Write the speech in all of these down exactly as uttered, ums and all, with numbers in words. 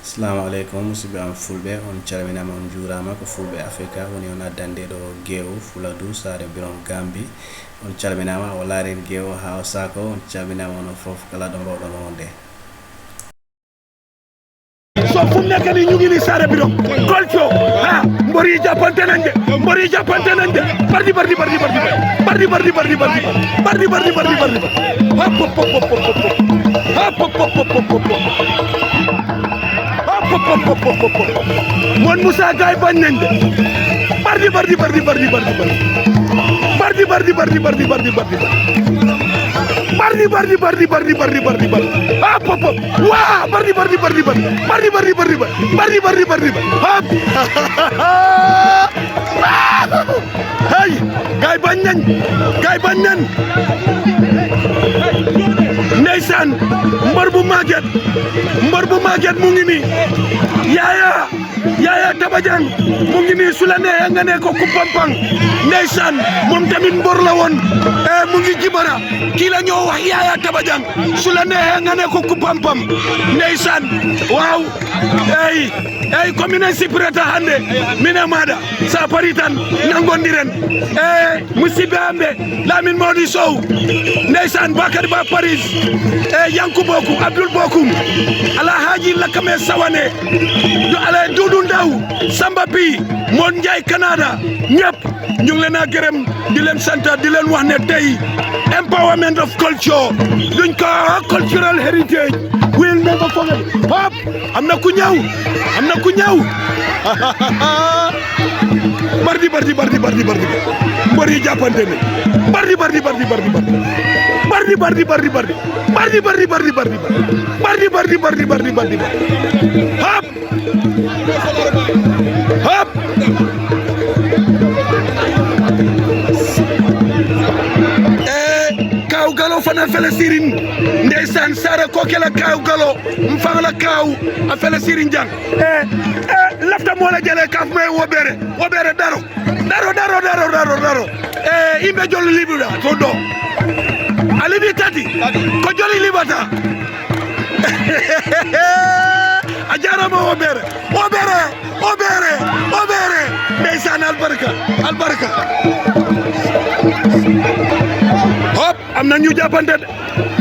Assalamu aleykum, musidɓe am fulɓe, on calminaama, on njuuraama. Ko Fulɓe Afrika woni on addande ɗo Geewo Fuladu, Saare Birom Gambi. On calminaama, o laarin Geewo haa o saako, on calminaama onon fof kala ɗo mbaawɗon wonde. So fu mu nekk nii ñu ngi nii Saare Birom. Kolco, ah, mbër yi jàppante nañ de. Mbër yi jàppante nañ de. Bardi, bardi, bardi, bardi, bardi. Bardi, bardi, bardi, bardi, bardi. Bardi, bardi, bardi, bardi, bardi. Hop, hop, hop, hop. Hop, hop, hop, hop, hop, hop. Hop, hop, hop, hop, hop, hop. Mon Moussa, gars yi bañ nañ de. Bardi, bardi, bardi, bardi, bardi, bardi. Bardi, bardi, bardi, bardi, bardi, bardi. Bardi, bardi, bardi, bardi, bardi, bardi, bardi. Hop, hop, hop. Waa, bardi, bardi, bardi, bardi. Bardi, bardi, bardi, bardi. Bardi, bardi, bardi, bardi. Hop. Hey, gars yi bañ nañ. Gars yi bañ nañ. Ndeysaan, mbër bu màgget. Mbër bu màgget mu ngi nii. Yaaya, Yaaya Tabajang mu ngi nii, su la neexee nga ne ko ku pampang. Ndeysaan, moom tamit mbër la woon. Eh, mu ngi Jibara. Kii la ñoo wax Yaaya Tabajang. Su la neexee nga ne ko ku pampam. Ndeysaan, waaw. Ey, ey, ko minen sippirata hannde. Minen maaɗa, sa pari tan, nanngondiren. E musidɓe am ɓe, Lamin Mawdi Sow, ndeysaan, Bakary Ba Paris, e Yankuba Bokum, Abdoul Bokum, Alhaji Lakame Sawane, du Alain Doudou Ndaw, Samba Pi, Mon Ndiaye Canada, ñëpp ñu ngi leen a gërëm, di leen sant, di leen wax ne tey empowerment of culture, duñ ko cultural heritage, will never forget. Hop, am na ku ñëw, am na ku ñëw. Bardi, bardi, bardi, bardi, bardi. Mbër yi jàppante ne. Bardi, bardi, bardi, bardi, bardi. Bardi, bardi, bardi, bardi. Bardi, bardi, bardi, bardi, bardi. Bardi, bardi, bardi, bardi, bardi, bardi. Hop! Hop! Eh, Kaaw Galo fana fele sirin. Ndeysaan, Sara Kokela Kaaw Galo. Mfang la Kaaw, a fele sirin jang. Eh, eh, lafta mola jale kaf me wobere. Wobere daro. Daro, daro, daro, daro, daro. Eh, imbe jolu libuda, todo. Alibi tati. Ko joli libata. A jaaraama, o beere, o beere, o beere, o beere. Ndeysaan, albarka, albarka. Hop, am na ñu jàppante de,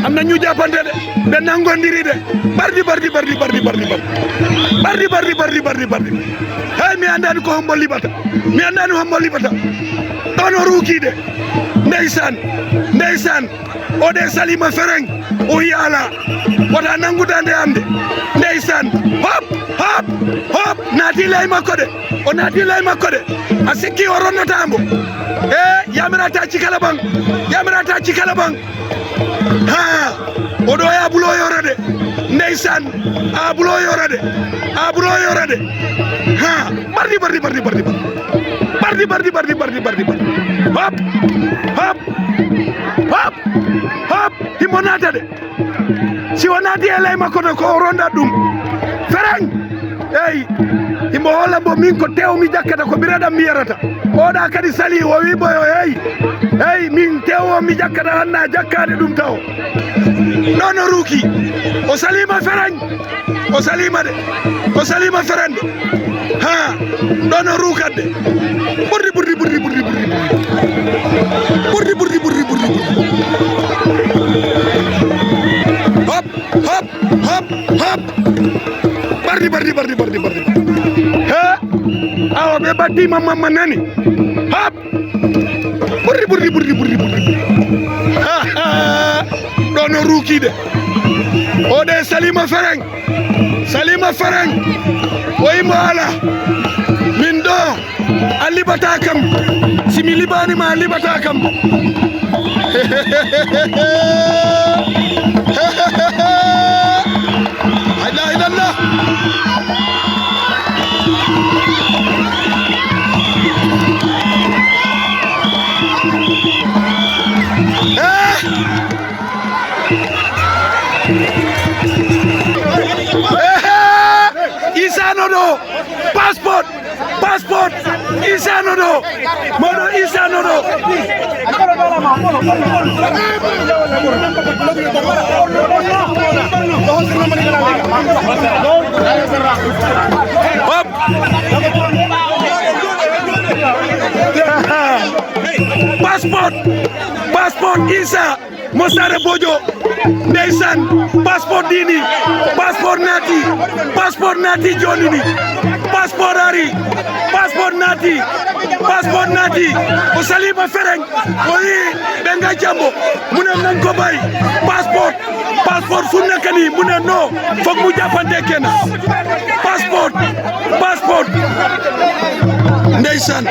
am na ñu jàppante de, ɓe nanngondiri de. Bardi, bardi, bardi, bardi, bardi, bardi. Bardi, bardi, bardi, bardi, bardi. Hey, mi anndaani ko hombo liɓata, mi anndaani hombo liɓata. Ɗon o ruuki de. Ndeysaan, ndeysaan. O de Salima Fereng, o yaala. Wata nanngu daande am de. Ndeysaan. Hop, hop, hop. Naati ley makko de. O naati ley makko de. A sikki o ronnata mo. E, yamirata ci kala bang. Yamirata ci kala bang. Ha. O ɗo ya bulo yora de. Ndeysaan. A bulo yora de. A bulo yora de. Ha. Bardi, bardi, bardi, bardi, bardi. Bardi, bardi, bardi, bardi, bardi, bardi. Hop. Hop. Hop. Hop. Himo naata de. Si o naati e ley makko tan, ko o ronda ɗum. Fereng! Eyi, himo holla mbo min ko tew mi jakkata, ko ɓiraɗam mi yarata. Oɗa kadi sali, o wi mbo yo eyi. Eyi, min tew o mi jakkata, hanna jakkaade ɗum taw. Ɗon o ruuki. O salima Fereng. O salima de. O salima Fereng de. Ha, ɗon o ruukat de. Ɓurdi, ɓurdi, ɓurdi, ɓurdi, ɓurdi, ɓurdi. Ɓurdi, ɓurdi, ɓurdi, ɓurdi, ɓurdi. Hop, hop, hop, hop. Ɓardi, ɓardi, ɓardi, ɓardi, ɓardi. He? Awa, ɓe ɓatti mamma ma nani. Hop. Ɓurdi, ɓurdi, ɓurdi, ɓurdi, ɓurdi. Ha, ha. Ɗon o ruuki de. O de salima Fereng. Salima Fereng, o imo ala. Min ɗo, a liɓata kam. Si mi liɓani ma, a liɓata kam. La ilaha illallah. Eh! Ehe! Isa no ɗo! Passport! Passport! Isa no ɗo! Moɗo Isa no ɗo! Isa Mosare Bojo. Ndeysaan, passeport dini, passeport nati, passeport nati jonini, passeport ari, passeport nati, passeport nati. O Salima Fereng, o yi, ɓe nga jambo, mu ne nañ ko bàyyi, passeport, passeport fu mu nekk nii, mu ne non, foog mu jàppante kenn. Passeport, passeport. Ndeysaan,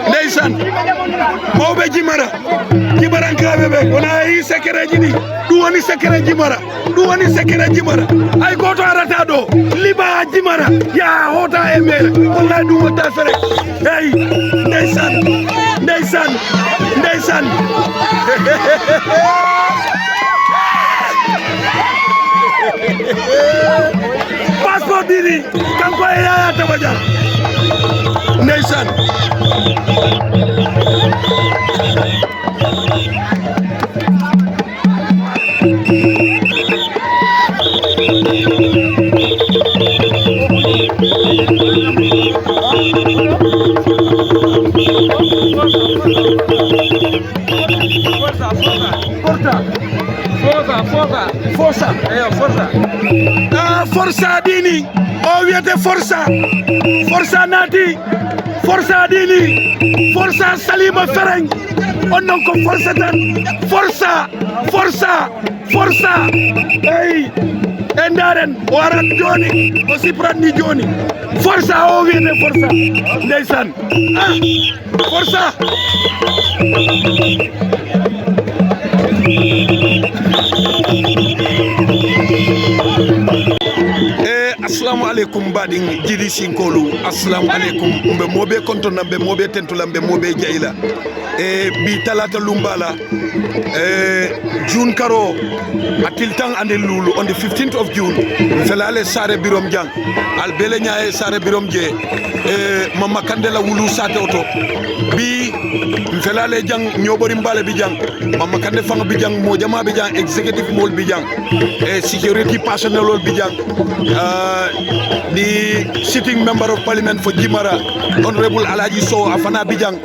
ndeysaan. Mawɓe Jimara, Jimarankaaɓe ɓe, wona yi secret ji ɗi. Ɗum woni secret Jimara. Ɗum woni secret Jimara. Hay gooto arata ɗo. Liba Jimara. Ya hoota e mere. Wallahi ɗum wonta fere. Hey, ndeysaan. Ndeysaan. Ndeysaan. Passeport dini. Kanko e Yaya Taba Dia. Ndeysaan. Forza, forza. Forza, forza. Forza. Forza. Eyo, forza. Ah, forza dini. O wiyete forza. Forza nati. Forza dini. Forza Salima Fereng. Onon ko forza tan. Forza. Forza. Forza. Hey. E ndaaren, o arat jooni, o sipranni jooni. Forza, o wiyete forza. Ndeysaan. Ah. Forza. Eh, assalamu alaikum baɗin jiri sinkolu. Assalamu alaikum. Mbe mobe konto na mbe mobe tentula mbe mobe jaila. Eh, bi talata lumbala. Eh, June karo, a tiltan and lulu on the fifteenth of June. Mfelale Sare Birom Jang. Albele nyaye Sare Birom je. Eh, Mama Kandela wulu sate oto. Bi mfelale jang nyobori mbale bi jang. Mama Kande fanga bi jang, mo jama bi jang, executive mol bi jang. Eh, security personnel ol bi jang. Ah, the sitting member of parliament for Jimara, Honorable Alaji So, afana bi jang.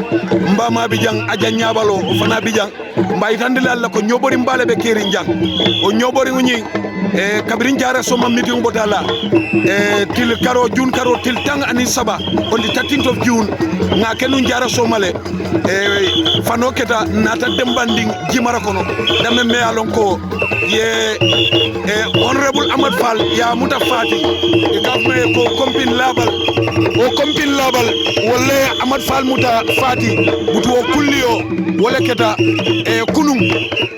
Mbama bi jang, Aja Nyabalo, afana bi jang. Mbayi tandila la ko nyobori mbale be keri jang. O nyobori unyi. Eh, kabirin jara soma meeting botala. Eh, til karo, June karo, til tang ani saba. On the thirteenth of June. Nga kenu jara somale. Eh, fano keta nata dembanding Jimara kono. Dame me alon ko ye, eh, Honorable Ahmad Fall ya muta fati. E kaf me ko kompin labal. O kompin labal. Wala Ahmad Fall muta fati. Butu o kulliyo. Wala keta, eh, kunun.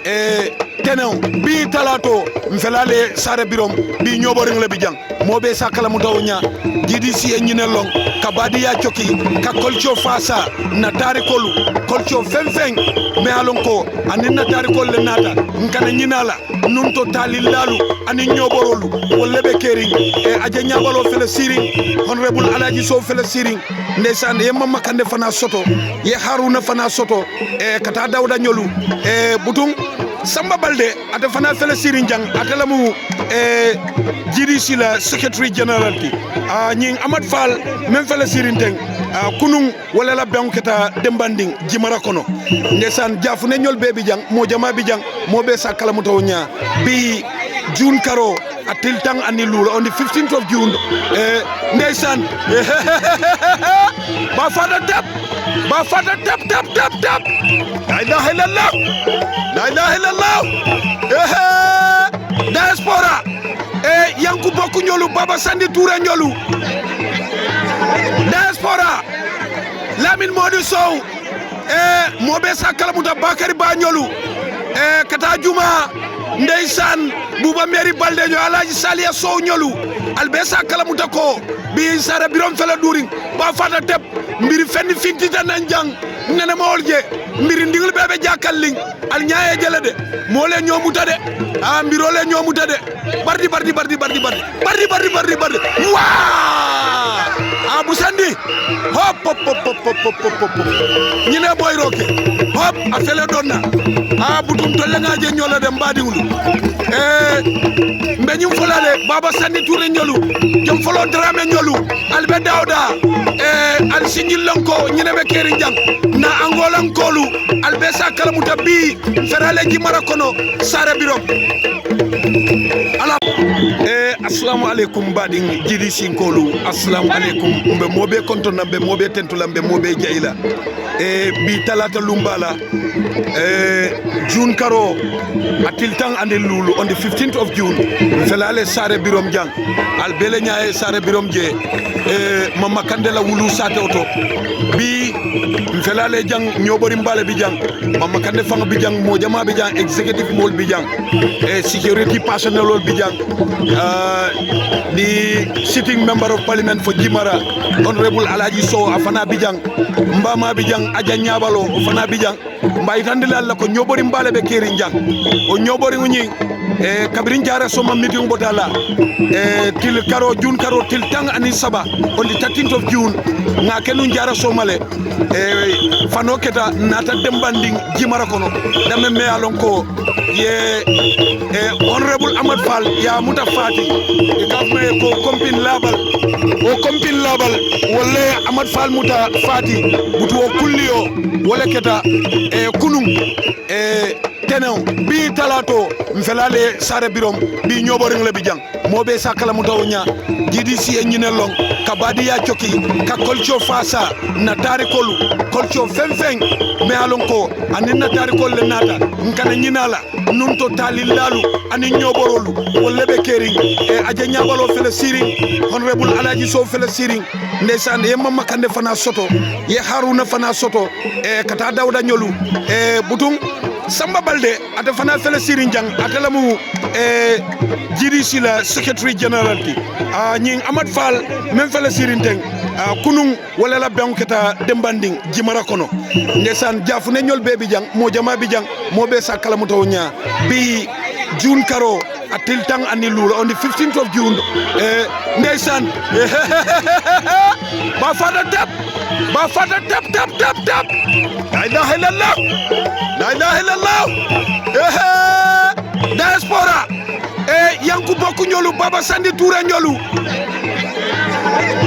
Eh, tenew. Bi talato. Mfelale Sare Birom. Bi nyoboring le bijang. Mobe sa kala muta o nya. G D C e nyine long. Kabadi ya choki. Ka kolcho fasa. Natari kolu. Kolcho feng feng. Me alon ko. Anin natari kolu le nata. Nkana nyinala. Nunto tali lalu. Ani nyoborolu. Wolebe kering. E aje nyabalo fele siring. Honorable Alaji So fele siring. Ndeysaan, ye Mama Kande fana soto. Ye Haruna fana soto. E kata Dawda nyolu. E butung. Samba Balde. Ate fana fele sirin jang, ate lamu, eh, G D C la Secretary General ti. Ah, nyin Ahmad Fall, men fele sirin teng. Ah, kunun wala la ben keta dembanding, Jimara kono. Ndesan, jafu ne nyol be bi jang, mo jama bi jang, mo be sa kala muta wonya. Bi June karo, atil tang ani lula, on the fifteenth of June. Eh, ndesan. Ba fada tap. Ba fata tap, tap, tap, tap. La ilaha illallah. La ilaha illallah. Ehe. Diaspora. E, Yankuba Kunyolu, Baba Sandi Ture Nyolu. Diaspora. Lamin Modi Sow. E, mobe sa kala muta Bakari Ba Nyolu. E, kata Juma. Ndeysaan. Buba Meri Balde Nyo, Alaji Saliya Sow Nyolu. Albe sa kala muta ko. Bi sara birom fela during. Ba fata tep. Mbiri fenni fintita nan jang. Nene mawol je. Mbiri ndigol bebe jakallin. Al nyaye jele de. Mole nyomuta de. A mbirole nyomuta de. Bardi, bardi, bardi, bardi, bardi. Bardi, bardi, bardi, bardi. Wa! A busandi. Hop, hop, hop, hop. Nyine boy roke. Hop, a fele donna. A butum tolle nga je nyola de mbadi wulu. Eh, mbe nyum folale. Baba Sandi Ture Nyolu. Jom folo Drame Nyolu. Albe Dawda. Eh, al Sinjilonko, ñine be keri jaŋ. Na Angolankoolu, ali be sa kalamuta bi, mfera le jimara kono, Sare Birom. Ala. Eh, assalamu alaikum, badin jidi sinkoolu. Assalamu alaikum. Mbe mobe konto na, mbe mobe tentula, mbe mobe jayila. Eh, bi talata lumbala. Eh, June karo, a tiltan ani luulu, on the fifteenth of June. Mfela le Sare Birom jaŋ. Al bele ñaye Sare Birom je. Eh, Mama Kande la wulu sate oto. Bi, mfela le jaŋ, ñobori mbale bi jaŋ. Mama Kande fanga bi jaŋ, mojama bi jaŋ, executive mol bi jaŋ. Eh, security personnel ol bi jaŋ. Ah, the sitting member of parliament for Jimara, Honorable Alaji Sow, afana bi jaŋ. Mbama bi jaŋ, Aja Ñabalo, afana bi jaŋ. Mba itandi la ko ñobori mbale be keri jaŋ. O ñobori ŋuñi, eh, kabirin jara soma meeting botala. Eh, til karo, June karo, til tan ani saba, on the thirteenth of June. Nga kenu jara somale. Eh, fano keta nata dembandin jimara kono. Dame me alon ko ye, eh, Honorable Ahmad Fall ya muta fati. E kaf me ko kompin labal. O kompin labal. Wala Ahmad Fall muta fati. Butu o kulliyo. Wala keta, eh, kunun. Eh, tenew. Bi talato. Mfelale Sare Birom. Bi ñoborin le bi jaŋ. Mobe sa kala muta o ña. G D C e ñine loŋ. Ka badiya coki. Ka kolco fasa. Na tarikolu. Kolco fenfen. Me alon ko. Anin na tarikolu le nata. Nkana ñinala. Nunto talillalu. Ani ñoborolu. Wolle be keri. E aje ñabalo fele sirin. Honorable Alaji Sow fele sirin. Ndeysaan, ye Mama Kande fana soto. Ye Haruna fana soto. E kata Dawda ñolu. E butun. Samba Balde. Ate fana fele sirin jaŋ, ate lamu, eh, G D C la secretary general ti. A ñiŋ Ahmad Fall, men fele sirin teŋ, a kunun, wala la beŋ keta dembandin, jimara kono. Ndeysaan, jafune ñol be bi jaŋ, mo jama bi jaŋ, mo be sa kala muta o ña. Bi June karo, a til tan ani luulu, on the fifteenth of June. Eh, ndeysaan. Ba fata tep, ba fata tep, tep, tep, tep. La ilaha illallah. La ilaha illallah. Ehe. Diaspora. E, Yankuba Kuñolu, Baba Sandi Ture ñolu.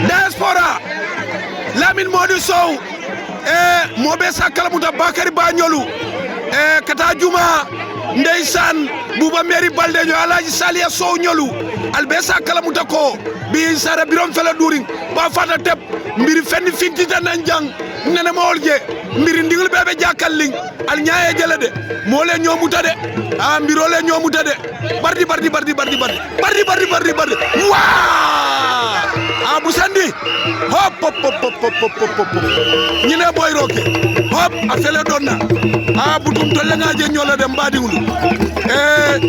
Diaspora. Lamin Modi Sow. E, mo be sa kalamuta Bakari Ba ñolu. E, kata juma. Ndeysaan. Buba Meri Balde ño, Alaji Saliya Sow ñolu. Al be sa kalamuta ko. Bi Sara Birom fela durin. Ba fata tep. Mbiri fenni fintita nan jaŋ. Nene mawol je. Mbiri ndiŋol be be ja kalliŋ. Al ñaye jele de. Mole ñomuta de. A mbirole ñomuta de. Bardi, bardi, bardi, bardi, bardi. Bardi, bardi, bardi, bardi. Wa! A busandi. Hop, hop, hop, hop, hop, hop, hop, hop. Ñine boy roke. Hop, a fele donna. A butum tolle nga je ñola de mbadiwul. Eh,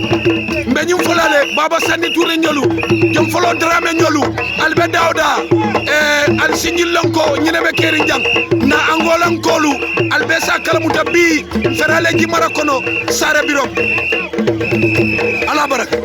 mbe ñum folale. Baba Sandi Touré ñolu. Jom folo Dramé ñolu. Albe Dawda. Eh, al sinjil lonko. Ñine be keri jaŋ. Na Angolan kolu. Albe sa kalamuta bi. Ferale jimara kono. Sare Birom. Ala baraka.